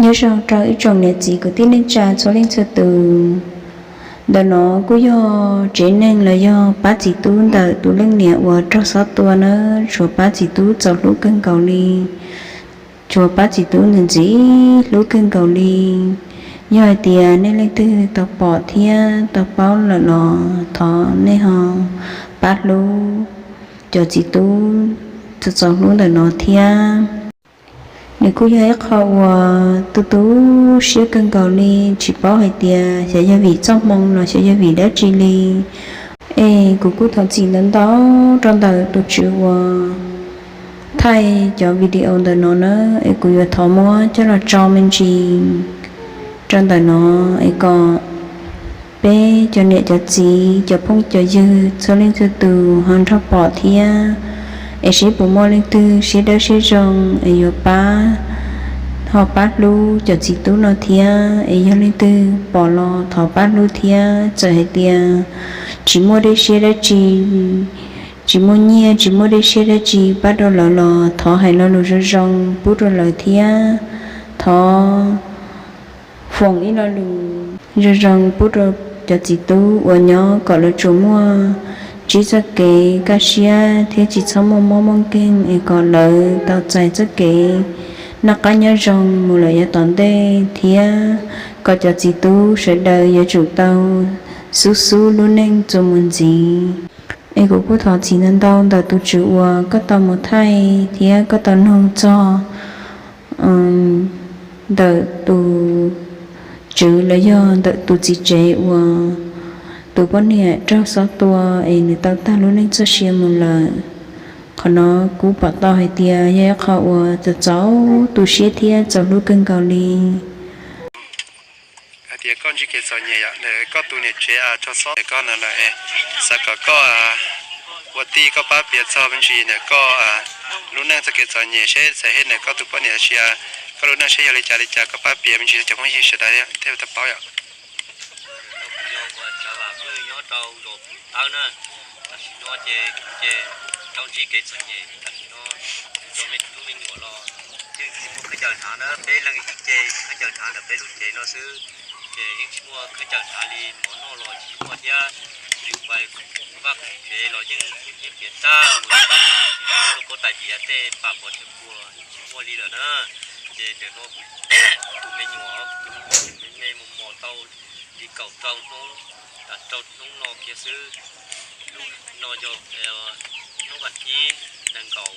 Nyob zoo rau ib tsoom niam txiv kwv tij neej tsa txhua leej txhua tus. Ntawm no kuj yog tsev neeg los yog pab txiv tub ntawm tus leej niam uas raug xob tua na, tshuav pab txiv tub txaus hlub kawg nkaus li. Tshuav pab txiv tub ntxim ntxim hlub kawg nkaus li. Yog hais tias nej leej twg tau pom thiab tau paub lawm los thov nej ho pab hlub cov txiv tub txaus hlub ntawm no thiab. Nws kuj yog ib qho uas tu tu siab kawg nkaus li, tsis paub hais tias xyov yog vim txoj hmoo los xyov yog vim dab tsi li. Es kuv kuj thov txim ntau ntau rau ntawm tus tswv uas thaij cov video ntawm no na, es kuv yuav thov muab coj los tso me ntsis rau ntawm no, es kom peb cov niam cov txiv cov phooj cov ywg txhua leej txhua tus ho nrog pom thiab. Es seb puas muaj leej twg siab dawb siab zoo es yuav pab, ho pab hlub cov txiv tub no thiab. Es yog leej twg pom los thov pab hlub thiab. Txawm hais tias tsis muaj dej siab dab tsi, tsis muaj nyiaj, tsis muaj dej siab dab tsi pab rau lawv los thov hais lo lus zoo zoo pub rau lawv thiab. Thov foom ib lo lus zoo zoo pub rau cov txiv tub uas nyob kom lawv tsuas muaj ntsib txoj kev kaj siab thiab tsis txhob muaj mob muaj nkeeg, es kom lawv tau txais txoj kev noj qab nyob zoo mus lawm yav tom ntej thiab. Kom cov txiv tub sawv daws yuav tsum tau xub xub lub neej txuas mus ntxiv. Es kuv kuj thov txim ntau ntau ntawm tus tswv uas koj tau mus thaij thiab koj tau nug txog ntawm tus tswv los yog ntawm tus txiv tsev uas tus poj niam raug xob tua es nws tau tag lub neej txoj sia mus lawm. Qhov no kuv pom tau hais tias yog ib qho uas txaus txaus tu siab thiab txaus hlub kawg nkaus li. Hais tias koj ntsib kev txom nyem yom, ntawm koj tus niam tsev raug xob koj no lawm, xav kom koj ua tij koj pab piav txog me ntsis ntawm koj lub neej txoj kev txom nyem seb txawm hais ntawm koj tus poj niam sia koj lub neej seb yog li cas li cas koj pab piav me ntsis rau cov phooj ywg sawv daws thiaj tau paub yom. Tam sim no ces kuv ces tau ntsib kev txom nyem, tam sim no kuv cov me tub me nyuam los yeej tsis muaj khaub ncaws hnav na, peb leeg ib ce khaub ncaws hnav ntawm peb lub tsev no xwb, ces yeej tsis muaj khaub ncaws hnav li, mov noj los tsis muaj thiab, vaj tsev los yeej piam tag, lub kaub tais diav tej pam pov tseg puas tsis muaj li lawm na. Ces ntawm no kuv tus me nyuam, tus me nyuam me me mos mos tau li kaum rau hnub, rau hnub no kiag xwb. Lub no yog hnub vas thib nees nkaum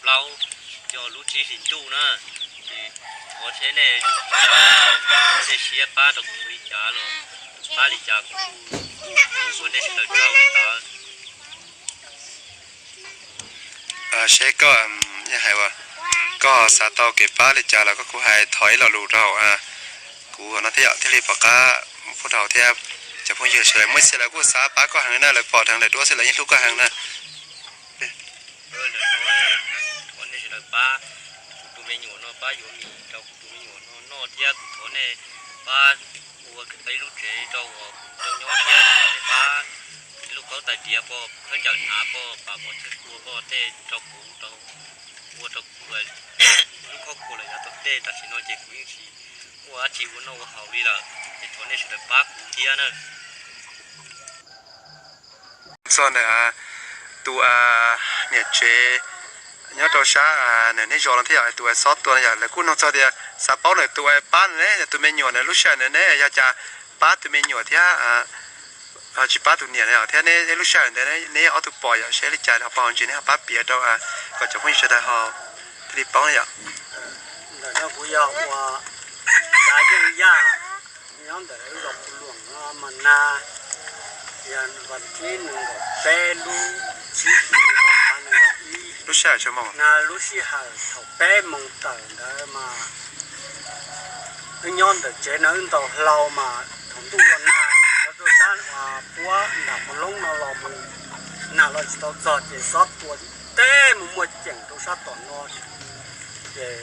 plaub, yog lub tsib hlis ntuj na. Ces thov seb nej tej siab pab rau kuv li cas los pab li cas, kuv ua nej sawv daws tsaug li ntawd. Seb koj, yeej hais uas koj xav tau kev pab li cas los koj kuj hais thov ib lo lus rau hauv kuv no thiab yom, thiaj li pom qab pub rau thiab. Cov phooj ywg sawv daws muaj ib txhia lawv kuj xav pab koj heev na, lawv pom dheev lawv duab xwb lawv yeej hlub koj heev na. Thov nej sawv daws pab kuv tus me nyuam no, pab yuav mis rau kuv tus me nyuam no noj thiab kuv thov nej pab ua peb lub tsev rau uas kuv tau nyob thiab nej pab lub kaub tais diav pom, khaub ncaws hnav pom, pam pov tseg puas pom tej rau kuv, ua rau kuv lub khob khuas lawm yav tom ntej. Tam sim no ces kuv yeej tsis muaj dab tsi ua noj ua haus li lawm, ces thov nej sawv daws pab kuv thiab na. Txog ntawm tus niam tsev nyob rau sab nws niaj zos no thiab yom, tus xob tua no yom, lawv kuj nug txog tias xav paub ntawm tus pab nws ne, tus me nyuam nws lub sij hawm ntawd ne yog cas pab tus me nyuam thiab ho tsis pab tus niam no thiab, neb lub sij hawm ntawd neb ob tug pom yom, seb li cas ho pom ntsis neb ho pab piav rau kom cov phooj ywg sawv daws ho thiaj li paub na yom. Ntawm no kuv yog ua Xav Yeej Yaj, nyob ntawm lub zos Phu Luam no mas nag, yog vas thib nees nkaum peb lub tsib hlis ob phav nees nkaum ib. Lub sij hawm thaum peb moos tawm ntawd mas wb nyob ntawm tsev no wb ntaus hlau mas thaum ntuj los nag, cov rau sab puab nram Phu Loob no los mus nag los tsis tau txog ces xob tua teb mus muaj ceem rau sab tom no. Ces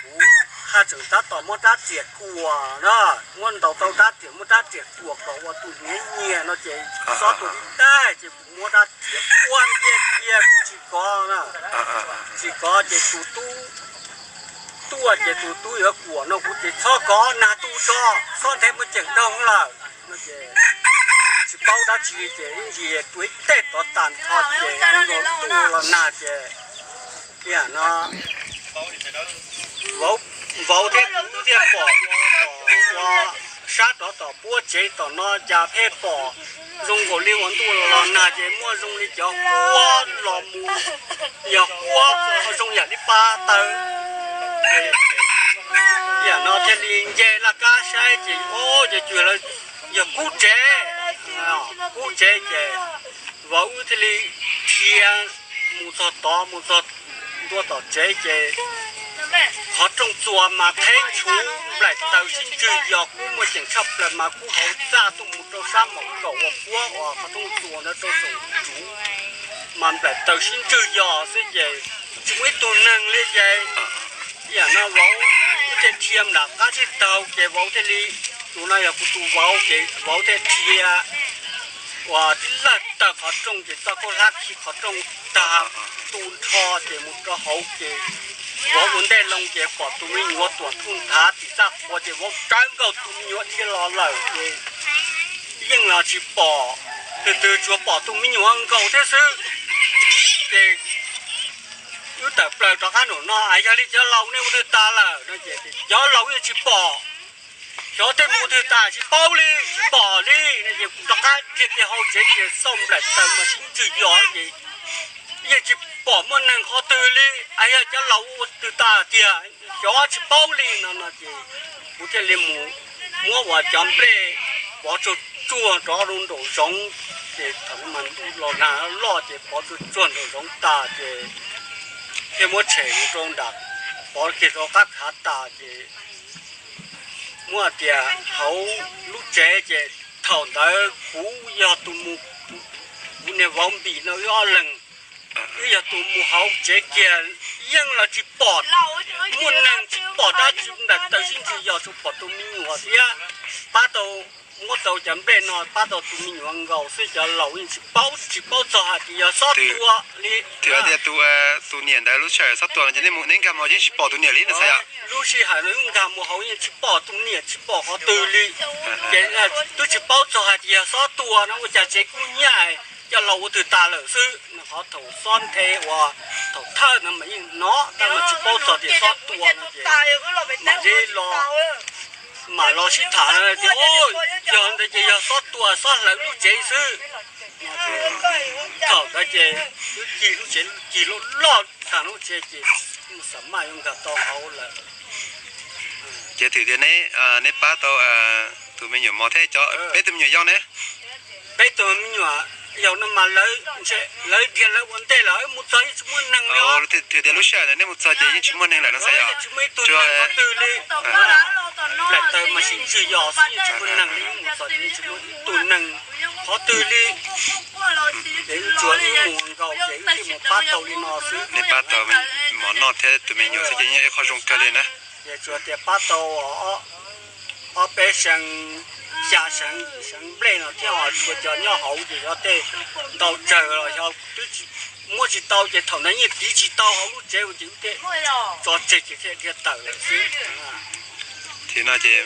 kuv haj tseem tab tom muab rab riam kuam na, muab ntaus tau rab riam, muab rab riam kuam kom ua tus hniav nyias no ces xob tua tib tag ces kuv muab rab riam kuam ntiag ntiag kuv tsis kov na, tsis kov ces tus tub Ua ces tus tub yuav kuam no kuv ces txhob kov nag tu tso, txhob nthe muaj ceem doog lawm no ces tsis paub dab tsi li ces ib ntsis tua ib teg tov tas nrho ces zoo nkaus ntuj los nag ces, tiam no vauv thiab kuv thiaj pom ua sab rov tom puab tsev tom no cas pheej pom zoo nkaus li ua ntuj los nag ces muaj zoo li cov huab los mus, yog huab zoo yam li pab taw. Yam no thiaj li nce laj kab saib ces o, ces cua yog kub tsev, kub tsev ces vauv wb thiaj li dhia mus txog tod, mus txog ntua tom tsev ces qhov rooj txuas mas qheb ntshuv nplaim taws sib ntswg yos kub muaj ceem tshaj plaws mas kub hauv txaj tuaj mus rau sab mom kaum ua puab uas qhov rooj txuas ntawd rau saum tsuv mas nplaim taws sib ntswg yos xwb ces tsis muaj ib tug neeg li ces yam no vauv thiaj dhia nram qab tib taug ces vauv thiaj li, tus no yog kuv tus vauv ces vauv thiaj dhia uas tib lawg taw qhov rooj ces txoj khaub hlab khi qhov rooj tag tu nrho ces mus rau hauv ces vauv ua ntej loo ces pom tus me nyuam tuam thuj nthav tim txaj qhua ces vauv rawv nkaus tus me nyuam dhia los lawm ces yeej los tsis pom, tus twg tsuas pom tus me nyuam nkaus thiab xwb. Ces wb tawm plaws rov qab nram no, As, yog li cov laus nej ua twg tas lawm no ces cov laus yeej tsis pom, xyov tej mus twg tas tsis paub li, tsis pom li no ces kuv rov qab dhia kiag hauv tsev ces xauj nplaim taws mas sib ntswg yos ces yeej tsis pom muaj neeg qhov twg li, As, yog cov laus ua twg tas tiag, xyov tsis paub li no no ces kuv thiaj li mus muab uas cov nplej pov tsuag tsuag rov rau nraum zoov ces thaum no mas ntuj los nag loj ces pov tsuag tsuag nraum zoov tas ces thiaj muab tshem mus rau nram, pov kiag rau qab khav tas ces muab hais tias hauv lub tsev ces thaum ntawd kuv yog tus mus, kuv niag vauv Npis no wb ob leeg, wb yog tus mus hauv tsev kiag yeej los tsis pom muaj neeg, tsis pom dab tsi, nplaim taws sib ntswg yos tsuas pom tus me nyuam thiab pab tau, muab tau cov nplej no pab tau tus me nyuam nkaus xwb, cov laus yeej tsis paub, tsis paub txog hais tias yog xob tua li. Tias tus, tus niam ntawd lub sij hawm xob tua no ces nej nkag mus yeej tsis pom tus niam li no xav yom? Lub sij hawm no nkag mus hauv yeej tsis pom tus niam tsis pom qhov twg li, ces twb tsis paub txog hais tias yog xob tua no ua cas tsev kub hnyiab, cov laus ua twg tas lawm xwb. Qhov thaum xob nthe uas thaum thawj no mas yeej hnov tab mas tsis paub txog tias xob tua no ces mam li los, mam los sib tham tias yog ntawd ces yog xob tua xob hlawv lub tsev xwb. Thaum ntawd ces twb cig lub tsev, cig loj loj tag lub tsev ces xam maj yuav nkag tau hauv lawm. Ces twb tias neb, neb pab tau tus me nyuam mos thiab cov peb tug me nyuam yau ne? Peb tug me nyuam yau no mas lawv dhia lawv ua ntej lawm, mus txog yeej tsis muaj neeg li. Twb tias lub sij hawm ntawd neb mus txog ces yeej tsis muaj neeg lawm no xav yom? Tsis muaj ib tug neeg qhov twg li. Nplaim taws mas sib ntswg yos xwb, yeej tsis muaj neeg li, mus txog ces yeej tsis muaj ib tug neeg qhov twg li. Ces wb tsuas wb mus nkaus ces wb thiaj mus pab tau li no xwb. Neb pab tau mov noj thiab tus me nyuam xwb ces yeej ib qho zoo kawg li na. Ces tsuas tias pab tau ob peb seev, xya seev, yim seev nplej no thiab, ho tsuas cov nyob hauv ces yog tej ntau tsawg los yog twb muab tsis tau ces thaum ntawd yeej tiv tsis tau hauv lub tsev ces wb thiaj tso tseg ces thiaj dhia tawm lawm xwb. Ces no ces